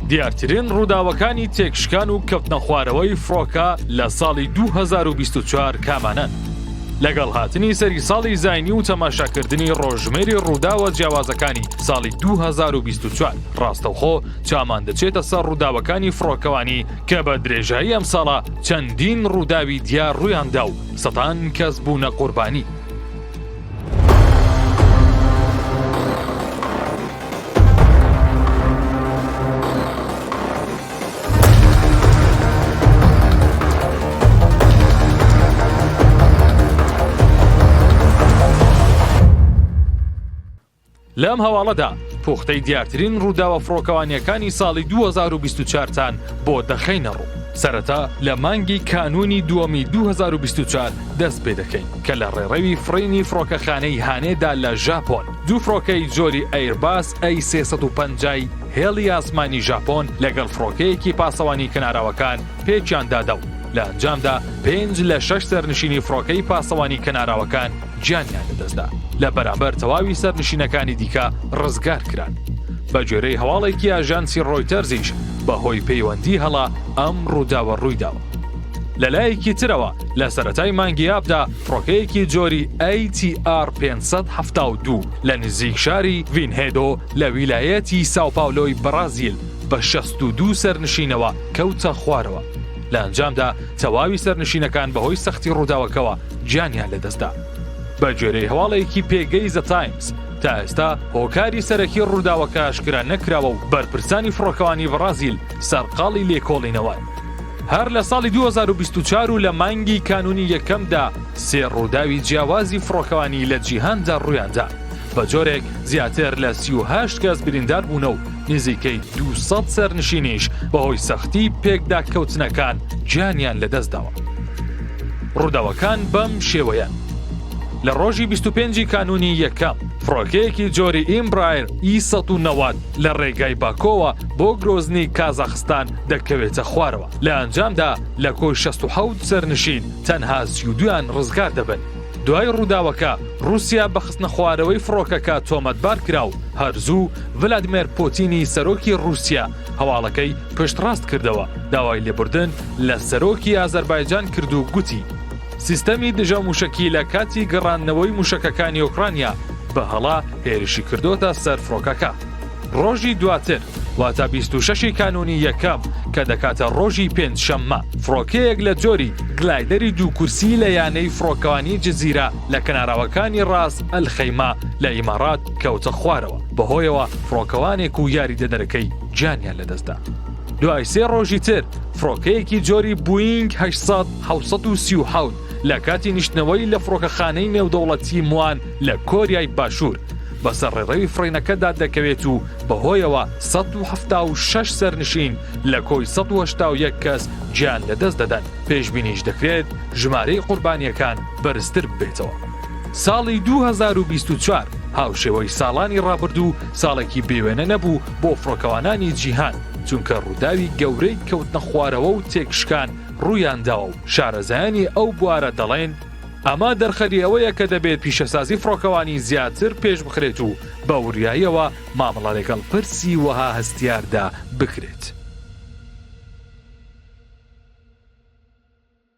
دیارترین ڕووداوەکانی تێکشکان و کەوتنەخوارەوەی فڕۆکە لە ساڵی 2024 کامانەن؟ لەگەڵ هاتنی سەری ساڵی زاینی و تەماشاکردنی ڕۆژژمێری ڕووداوە جیاوازەکانی ساڵی 2024 ڕاستەوخۆ چاومان دەچێتە سەر ڕووداوەکانی فڕۆکەوانی کە بە درێژایی ئەم ساڵە چەندین ڕووداوی دیار ڕوویاندا و سەدان کەس بوونە قوربانی. لەم هەواڵەدا پوختەی دیارترین ڕووداوە فڕۆکەوانییەکانی ساڵی 2024 تان بۆ دەخەینە ڕوو. سەرەتا لە مانگی کانوونی دووەمی 2024 دەست پێ دەکەین کە لە ڕێڕەوی فڕینی فڕۆکەخانەی هانێدا لە ژاپۆن دوو فڕۆکەی جۆری ئەیرباس ئەی 350 ی هێڵی ئاسمانی ژاپۆن لەگەڵ فڕۆکەیەکی پاسەوانی کەناراوەکان پێکیان دادا و لە ئەنجامدا پێنج لە شەش سەرنشینی فڕۆکەی پاسەوانی کەناراوەکان گیانیان لەدەستدا، لە بەرامبەر تەواوی سەرنشینەکانی دیکە ڕزگار کران. بە گوێرەی هەواڵێکی ئاژانسی ڕۆیتەرزیش بەهۆی پەیوەندی هەڵە ئەم ڕووداوە ڕوویداوە. لە لایەکی ترەوە لە سەرەتای مانگی ئابدا فڕۆکەیەکی جۆری ATR 572 لە نزیک شاری ڤینهێدۆ لە ویلایەتی ساوپاولۆی بەڕازیل بە 62 سەرنشینەوە کەوتە خوارەوە. لە ئەنجامدا تەواوی سەرنشینەکان بەهۆی سەختی ڕووداوەکەوە گیانیان لەدەستدا. بە گوێرەی هەواڵێکی پێگەی زە تایمز، تا ئێستا هۆکاری سەرەکی ڕووداوەکە ئاشکرا نەکراوە و بەرپرسانی فڕۆکەوانی بەڕازیل سەرقاڵی لێکۆڵینەوەن. هەر لە ساڵی 2024 و لە مانگی کانوونی یەکەمدا سێ ڕووداوی جیاوازی فڕۆکەوانی لە جیهاندا ڕوویاندا، بە جۆرێک زیاتر لە 38 کەس بریندار بوونە و نزیکەی 200 سەرنشینیش بەهۆی سەختی پێکداکەوتنەکان گیانیان لەدەستداوە. ڕووداوەکان بەم شێوەیەن. لە ڕۆژی 25 کانوونی یەکەم، فڕۆکەیەکی جۆری ئیمبرایر ئی 190 لە ڕێگای باکۆوە بۆ گرۆزنی کازاخستان دەکەوێتە خوارەوە، لە ئەنجامدا لە کۆی 67 سەرنشین تەنها 32یان ڕزگار دەبن. دوای ڕووداوەکە، ڕووسیا بە خستنەخوارەوەی فڕۆکەکە تۆمەتبار کرا و هەر زوو ڤلادیمێر پوتینی سەرۆکی ڕووسیا هەواڵەکەی پشتڕاست کردەوە، داوای لێبوردن لە سەرۆکی ئازەربایجان کرد و گوتی، سیستەمی دژە مووشەکی لە کاتی گەڕاندنەوەی مووشەکەکانی ئۆکرانیا بە هەڵە هێرشی کردۆتە سەر فڕۆکەکە. ڕۆژی دواتر، واتە 26 ی کانوونی یەکەم کە دەکاتە ڕۆژی پێنجشەممە، فڕۆکەیەک لە جۆری گلایدەری دوو کورسی لە یانەی فڕۆکەوانی جزیرە لە کەناراوەکانی ڕاس ئەلخەیمە لە ئیماڕات کەوتە خوارەوە، بەهۆیەوە فڕۆکەوانێک و یاریدەدەرەکەی گیانیان لەدەستدا. دوای سێ ڕۆژی تر، فڕۆکەیەکی جۆری بوینگ 800 737 لە کاتی نیشتنەوەی لە فڕۆکەخانەی نێودەوڵەتی موان لە کۆریای باشوور بەسەر ڕێڕەوی فڕینەکەدا دەکەوێت و بەهۆیەوە 176 سەرنشین لە کۆی 181 کەس گیان لەدەست دەدەن، پێشبینیش دەکرێت ژمارەی قوربانییەکان بەرزتر ببێتەوە. ساڵی 2024 هاوشێوەی ساڵانی ڕابردوو ساڵێکی بێوێنە نەبوو بۆ فڕۆکەوانانی جیهان، چونکە ڕووداوی گەورەی کەوتنەخوارەوە و تێکشکان ڕوویانداوە و شارەزایانی ئەو بوارە دەڵێن، ئەمە دەرخەری ئەوەیە کە دەبێت پیشەسازی فڕۆکەوانی زیاتر پێشبخرێت و بە وریاییەوە مامەڵە لەگەڵ پرسی وەها هەستیاردا بکرێت.